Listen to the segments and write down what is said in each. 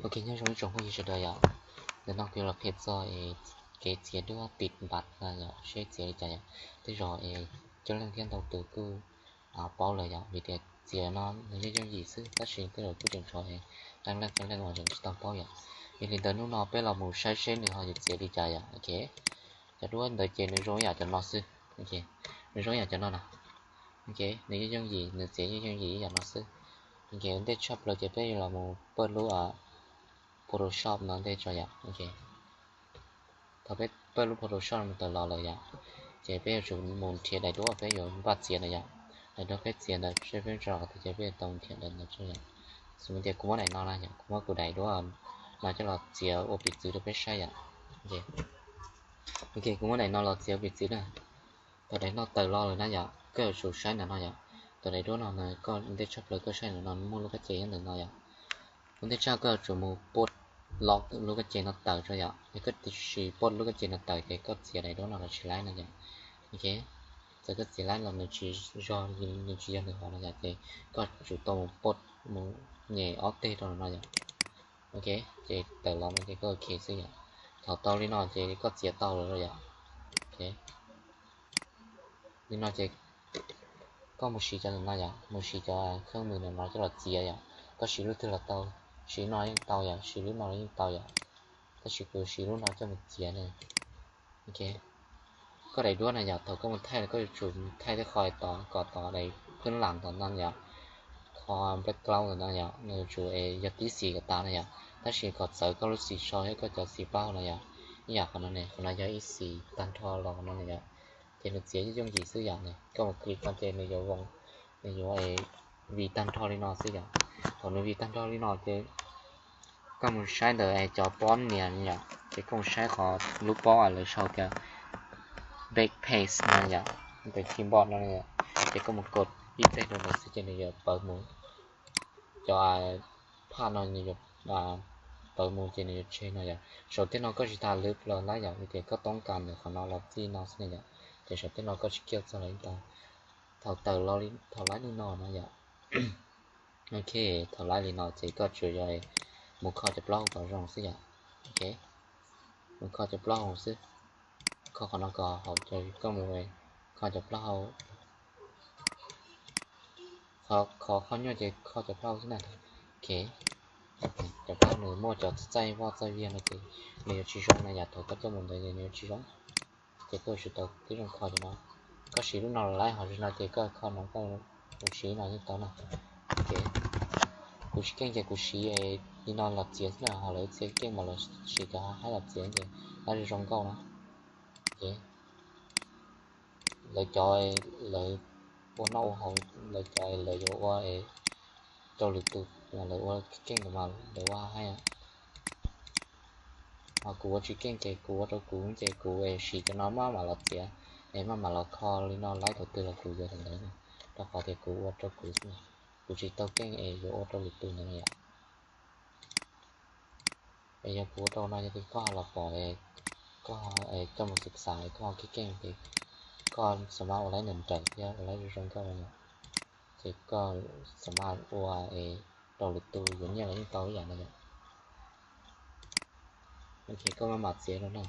Ok, nyob zoo ib tsoom phooj ywg sawv daws yom. Ntawm no kuv los qhia txog es kev txiav duab pis npav no yom, seb txiav li cas yom. Tej zaum es coob leej thiab ntau tus kuj paub lawm yom, vim tias txiav no nws yeej yooj yim xwb, tab sis tej zaum kuj tseem tshuav qee leej qee leej uas tseem tsis tau paub yom. Yog li ntawd hnub no peb los mus saib seb nws ho yuav txiav li cas yom. Ok, cov duab ntawd ces nws zoo ib yam cov no xwb. Nws zoo ib yam cov no na. Ok, nws yeej yooj yim, nws txiav yeej yooj yim ib yam no xwb. Ok, ua ntej tshaj plaws ces peb yuav los mus pawj lub Photoshop no ntej tso yom. Ok, thaum peb pawj lub Photoshop mus tawm los lawm yom, ces peb yuav tsum mus nrhiav daim duab peb yuav npaj txiav na yom. Daim duab peb txiav ntawd seb peb tso qhov twg ces peb tau nrhiav daim ntawd tso yom. Xws li tias kuv muab daim no na yom, kuv muab kuv daim duab no coj los txiav ua piv txwv rau peb saib yom. Ok, kuv muab daim no los txiav ua piv txwv na. Thaum daim no tawm los lawm na yom, koj yuav tsum saib ntawm no yom. Thaum daim duab no na, koj ua ntej tshaj plaws koj saib ntawm no muaj lub kab ce nyob ntawm no yom. Ua ntej tshaj koj yuav tsum mus put lock lub kab ce no tawm tso yom. Yog koj tsis put lub kab ce no tawm ces koj txiav daim duab no los tsis laib no yom. Ok, txawm koj txiav laib los nws tsis yog, nws tsis yog nws hov no yom, ces koj tsum tau mus put, mus nyem ob teg rau no yom. Ok, ces tawm los no ces koj ok xwb yom. Thaum tau li no ces koj txiav tau lawm yom. Li no ces koj mus siv cov ntawm no yom, mus siv cov kheej mws ntawm no coj los txiav yom. Koj siv lub twg los tau, siv lub no yeej tau yom, siv lub no los yeej tau yom. Tab sis kuv siv lub no coj mus txiav na. Ok, koj daim duab na yom, thaum koj mus thaij los koj yuav tsum thaij tej qho tod kom tod daim phwb lam tom no yom, qhov background tom no yom, nws yuav tsum yog tib xis kom tas na yom. Tab sis kom txawv koj lub xis sau thiab koj cov xis plaub hau no yom, ib yam qhov no ne, qhov no yog ib xis tag nrho los no na yom. Ces nws txiav yooj yim xwb yom. Koj mus click no ces nws yuav, nws yuav vij tag nrho li no xwb yom. Thaum nws vij tag nrho li no ces koj mus saib ntawm cov pob nias yom, ces koj mus saib qhov lub pob uas lawv sau tias backpace no yom, ntawm keyboard no yom, ces koj mus kod ib teg rau ntawd xwb ces nws yuav pawv mus, cov phaj no nws yuav pawv mus ces nws yuav tseg no yom. Saum tej no koj tsis tas lwv los lawm yom, vim tias koj toob kas ntawm qhov no los txij no xwb na yom, ces saum tej no koj tsis kiaj txog los yeej tau. Thaum tawm los, thaum laib li no no yom, ok, thaum laib li no ces koj tsuas yog mus kho cov plaub hau kom zoo xwb yom. Ok, mus kho cov plaub hau xwb, kho qhov no kom haum, koj mus kho cov plaub hau, kho qhov nyuaj ces kho cov plaub hau xwb na. Ok, cov plaub hau nws muaj cov txaij voj txaij viag no ces nws yuav tsis zoo na yom, thaum koj coj mus ntawd nws yuav tsis zoo. Ces koj yuav tsum tau tib zoo kho cov no. Koj siv lub no los laib, ho zaum no ces koj kho no, koj mus siv no yeej tau na. Ok, kuv tsis keej ces kuv siv li no los txiav xwb na, ho lawv txhia keej mas lawv siv cov haib los txiav ces lawv zoo zoo nkauj na. Ok, lawv cov, lawv ua noj ua haus, lawv cov lawv yuav ua rau lwm tus, lawv ua keej ntawd mas lawv ua haib. Ho kuv ua tsis keej ces kuv ua rau kuv ces kuv siv cov no maj mam los txiav, es maj mam los kho li no laib thaum twg los kuv yuav thaum ntawd na, rau qhov tias kuv ua rau kuv xwb, kuv tsis tau keej es yuav ua rau lwm tus ntawd na yom. Es yog kuv ua rau no yog tias koj ho los pom, koj coj mus xav xav koj ho keej keej ces koj xav mas ua laib nrawm nrawm thiab ua laib zoo zoo nkauj no yom. Ces koj xav mas ua rau lwm tus yuav nyiaj los yeej tau ib yam no yom. Ok, koj maj mam txiav rau na.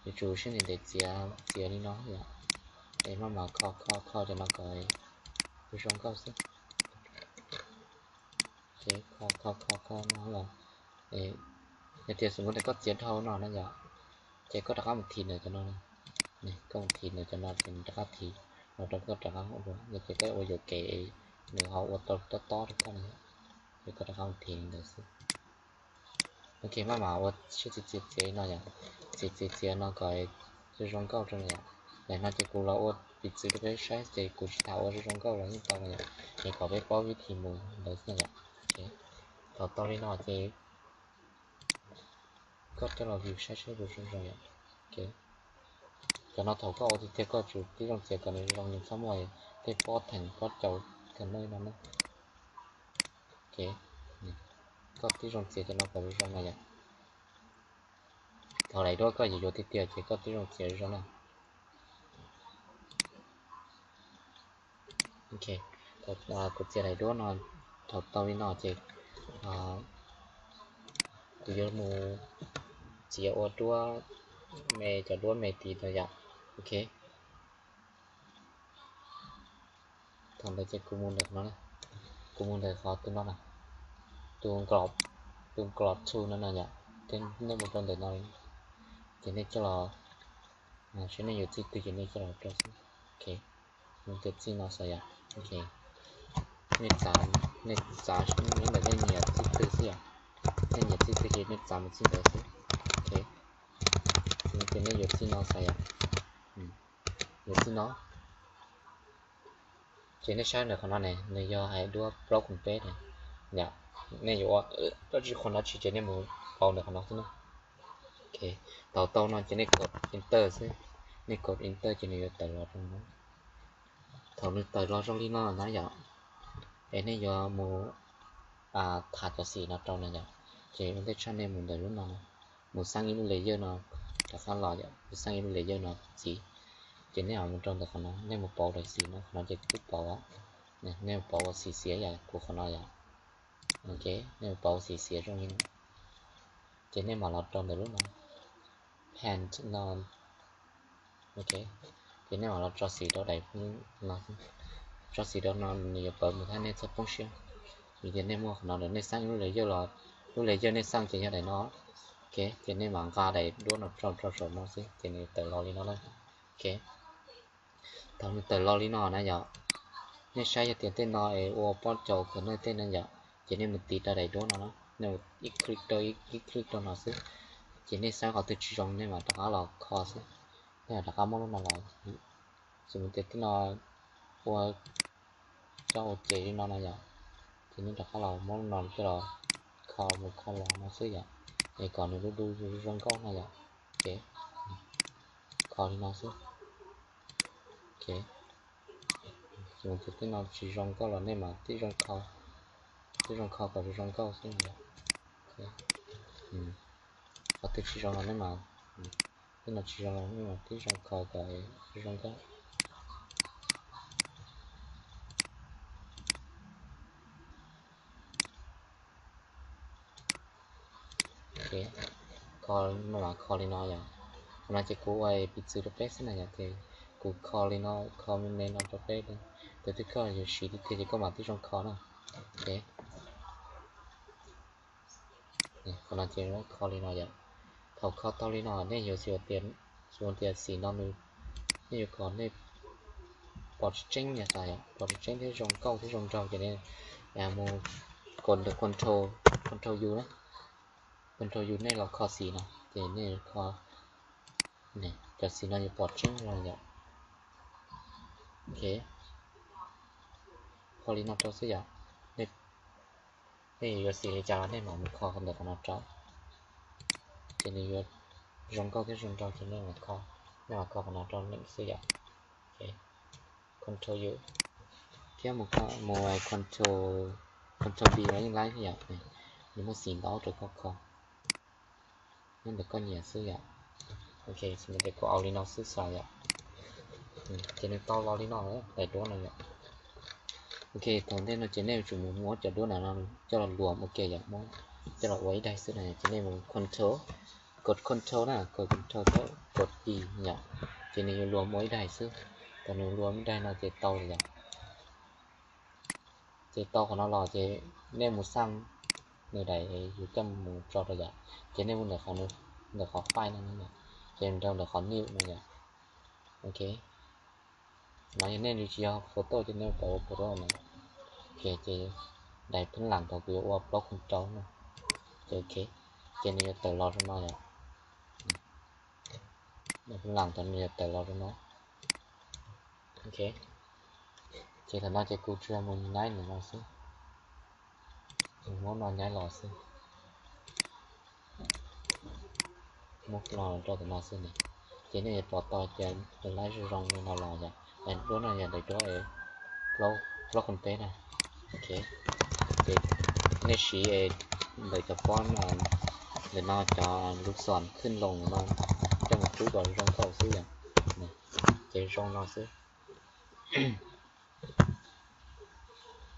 Yuav tsum siab ntev ntev txiav, txiav li no yom. Es maj mam kho kho kho cov no kom zoo nkauj xwb. Kho kho kho kho no los, yog tias xws li tias koj txiav dhau no no yom, ces koj rov qab mus thim ntawm cov no, koj mus thim ntawm cov no ces nws rov qab thim los rau koj rov qab ua, yog tias koj ua yuam kev nws ho ua tau tob tob rau koj no, ces koj rov qab mus thim li ntawd xwb. Ok, maj mam ua siab txiav txiav txiav no yom, txiav txiav txiav no kom zoo zoo nkauj rau no yom. Ntawm no ces kuv los ua piv txwv rau peb saib ces kuv tsis tham ua zoo zoo nkauj los yeej tau no yom, es kom peb paub vib thim mus ntawd xwb yom. Thaum tau li no ces koj coj los view saib saib puas zoo zoo yom. Cov no thaum koj ua tiag tiag koj tsum tib zoo txiav kom nws zoo, nws txhob muaj tej pob theem pob caus kawg no na. Koj tib zoo txiav cov no kom zoo zoo no yom. Thaum daim duab koj yuav yuav tiag tiag ces koj tib zoo txiav zoo na. Ok, kuv txiav daim duab no, thaum tau li no ces Kuv yuav mus txiav ua duab me, cov duab me tid no yom. Ok, thaum ntawd ces kuv mus ntawm qhov no, kuv mus ntawm qhov tus no na, tus nklov, tus nklov two no no yom. Ces nej mus rau ntawm no, ces nej coj los, saib nej yuav txij twg ces nej coj los rau xwb. Ok, mus tias txij no xwb yom. Ok, nej txav, nej txav nyob ntawm nej nyiam txij twg xwb yom. Nej nyiam txij twg ces nej txav mus txij ntawd xwb. Ok, ces nej yuav txij no xwb yom. Yuav txij no. Ces nej saib ntawm qhov no ne, nws yog hais duab plaub khoom peb ne yom. Nej yuav ua dab tsi qhov no tsis ces nej mus pauv ntawm qhov no xwb na. Ok, thaum tau no ces nej kov enter xwb. Nej kov enter ces nws yuav tawm los zoo no. Thaum nws tawm los zoo li no na yom, es nej yuav mus tham cov xim no rau na yom. Ces ua ntej tshaj nej mus ntawm lub no, mus xeeb ib lub layer no rov qab los yom, mus xeeb ib lub layer no txiv. Ces nej ho mus rau ntawm qhov no, nej mus pauv daim xim no, qhov no ces kuv pauv, nej mus pauv ua xim xiav yom, kuv qhov no yom. Ok, nej mus pauv ua xim xiav zoo li no. Ces nej mam los rau ntawm lub no, paint no. Ok, ces nej mam los tso xim rau daim no, tso xim rau no nws yuav pawv mus thiab nej txhob poob siab. Vim tias nej muaj qhov no lawm, nej xeeb lub layer los, lub layer nej xeeb ces yog daim no. Ok, ces nej mam nqa daim duab no rau rau saum no xwb ces nws tawm los li no lawm. Ok, thaum nws tawm los li no na yom, nej saib yog tias tej no es ua pob caus kawg no tej no yom, ces nej mus tiv rau daim duab no na, nej mus ib click rau, ib click rau no xwb. Ces nej saib qhov twg tsis zoo nej mam rov qab los kho xwb, nej mam rov qab muab lub no los. Txawm tias tej no ua coj ua ces li no na yom, ces nej rov qab los muab lub no coj los kho mus kho los no xwb yom, es kom nws du du zoo nkauj no yom. Ok, kho li no xwb. Ok, txawm tias tej no tsis zoo nkauj los nej mam tib zoo kho, tib zoo kho kom zoo nkauj xwb. Qhov twg tsis zoo los nej mam, tej no tsis zoo los nej mam tib zoo kho kom zoo nkauj. Ok, kho, no mas kho li no yom. Qhov no ces kuv ua piv txwv rau peb xwb na yom, ces kuv kho li no, kho me me no rau peb. Tus twg koj yuav siv tiag tiag ces koj mam tib zoo kho na. Ok, qhov no ces kho li no yom. Thaum kho tau li no nej yuav xav tias, xav tias xim no nws, nej yuav kom nej pom tseeb tseeb yom, pom tseeb tseeb thiab zoo nkauj thiab zoo nraug ces nej mus kos ntawm control, control U na, control U nej los kho xim no ces nej kho, cov xim no yuav pom tseeb no yom. Ok, kho li no rau xwb yom. Nej yuav xim li cas los nej mam mus kho ntawm qhov no rau, ces nws yuav zoo nkauj thiab zoo nraug ces nej mam kho, nej mam kho qhov no rau neeg xwb yom. Ok, control U thiab mus, mus control, control B los yeej laib yom. Nws muaj xim ntau rau koj kho, nyob ntawm koj nyiam xwb yom. Ok, xws li tias kuv ua li no xwb xwb yom. Ces nws tau los li no lawm daim duab no yom. Ok, thaum ntej no ces nej yuav tsum mus muab cov duab no coj los luam ua ke yom, muab coj los ua ib daim xwb na, ces nej mus control, kos control na, kos control thiab kos E yom, ces nws yuav luam ua ib daim xwb. Thaum nws luam ib daim no ces tau lawm yom. Ces tau qhov no los ces nej mus xaj nws daim yus coj mus tso rau yom, ces nej mus ntawm qhov, ntawm qhov file no, ces rau ntawm qhov new no yom. Ok, no yog nej tsis yog photo ces nej pauv ua photo no. Ok, ces daim pheej lam thaum kuv yuav ua plaub qhov rau no, ces ok, ces nws yuav tawm los rau no yom. Daim pheej lam thaum nws yuav tawm los rau no. Ok, ces thaum no ces kuv tsuas mus nyaib ntawm no xwb, mus muab no nyaib los xwb. Muab los rau ntawm no xwb ne, ces nej yuav pom tau tias nws laib zoo zoo li no los yom. Daim duab no yog daim duab plaub qhov peb na. Ok, ces nej siv ntawm cov pob, ntawm no cov lub xom khwj loo no coj mus rub kom zoo nkauj xwb yom. Ces zoo no xwb.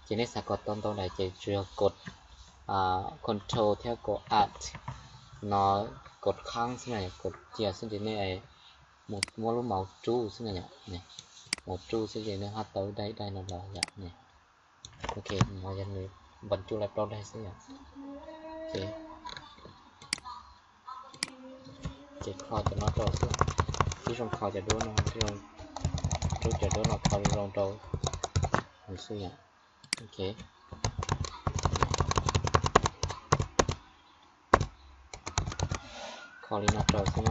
Ces nej xav kom tau ntau daim ces tsuas yog kos control thiab kos alt, No kaum qhab xwb na, kaum cia xwb ces nej mus muab lub mouse rub xwb na yom. Mouse rub xwb ces nej haj tau daim daim no los yom. Ok, no yog nws npog cub lawm plaub daim xwb yom. Ces kho cov no rau xwb, tib zoo kho cov duab no, rub cov duab no kho zoo zoo rau nws xwb yom. Ok, kho li no rau xwb,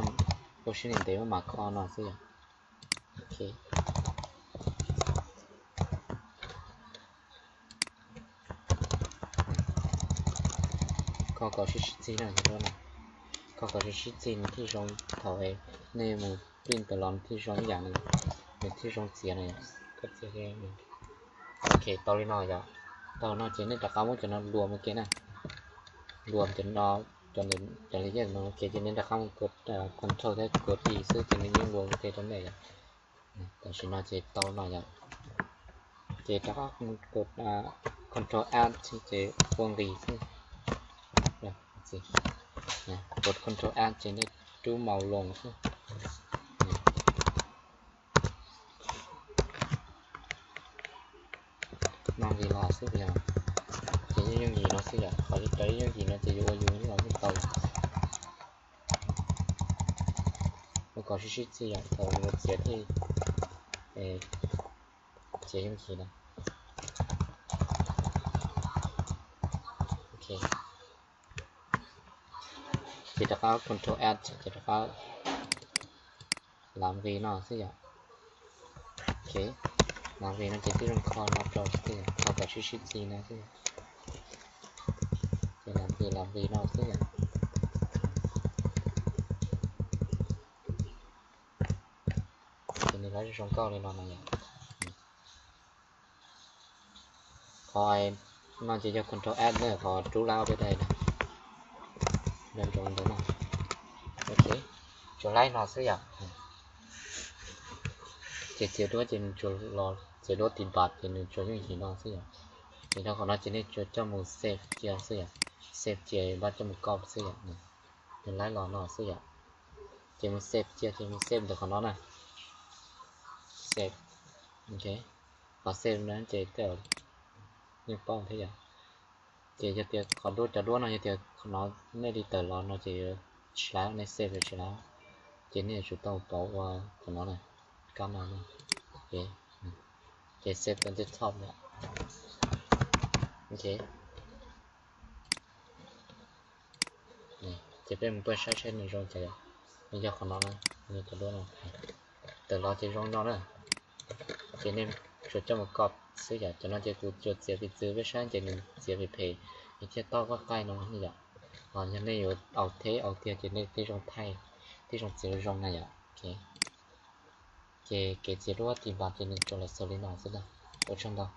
ua siab ntev mam kho no xwb yom. Ok, kho kom sib sib txig no, kho kom sib sib txig nws thiaj zoo, thaum nej mus print tawm los nws thiaj zoo ib yam, nws thiaj zoo txiav no. Ok, tau li no yom. Tau no ces nej rov qab muab cov no luam ua ke na. Luam cov no, cov li yam no ua ke ces nej rov qab mus kod control thiab kod i xwb ces nws yeej luam ua ke rau nej yom. Tam sim no ces tau no yom. Ces rov qab mus kod control alt ces ua nqis xwb. Kod control alt ces nej rub mouse los xwb. No nqis los xwb yom. Ces yeej yooj yim no xwb yom, qhov cov yooj yim no ces yus ua yus los yeej tau. Ua kom sib sib txig yom, thaum mus txiav thiaj txiav yooj yim na. Ok, ces rov qab control alt ces rov qab lav nqis no xwb yom. Ok, lav nqis no ces tib zoo kho no rau xwb, kho kom sib sib txig no xwb. Ces lav nqis lav nqis no xwb yom. Ces nws lawv zoo nkauj li no no yom. Qhov no ces yog control alt na, qhov rub lab ob peb daim na. Nco ntsoov ntawd na. Ok, tsuas laib no xwb yom. Ces txiav duab ces nws tsuas los txiav duab tiv npas ces nws tsuas yooj yim no xwb yom. Ces rau qhov no ces nej tsuas coj mus save cia xwb yom. Save cia pab coj mus copy xwb yom. Nws laib los no xwb yom. Ces mus save cia ces mus save ntawm qhov no na. Save. Ok, qhov save no ces tej yeej paub thiab yom. Ces yog tias qhov duab, cov duab no yog tias qhov no nej li tawm los no ces yuav tsis laib, nej save yuav tsis laib, ces nej yuav tsum tau pauv ua qhov no na, kab no na. Ces save to desktop yom. Ok, ces peb mus pab saib saib nws zoo cas yom. Nws yog qhov no na, nws cov duab no. Tawm los ces zoo no na. Ces nej tsuas coj mus copy xwb yom. Cov no ces kuv tsuas txiav piv txwv peb saib ces nws txiav phem phem, nws thiaj toj vaj qaij no yom. Ho yog nej yuav au thiab au tiag ces nej thiaj zoo thaij, thiaj zoo txiav zoo na yom. Ces kev txiav duab tiv npas ces nws tsuas los xaus li no xwb na. Ua tsaug ntau.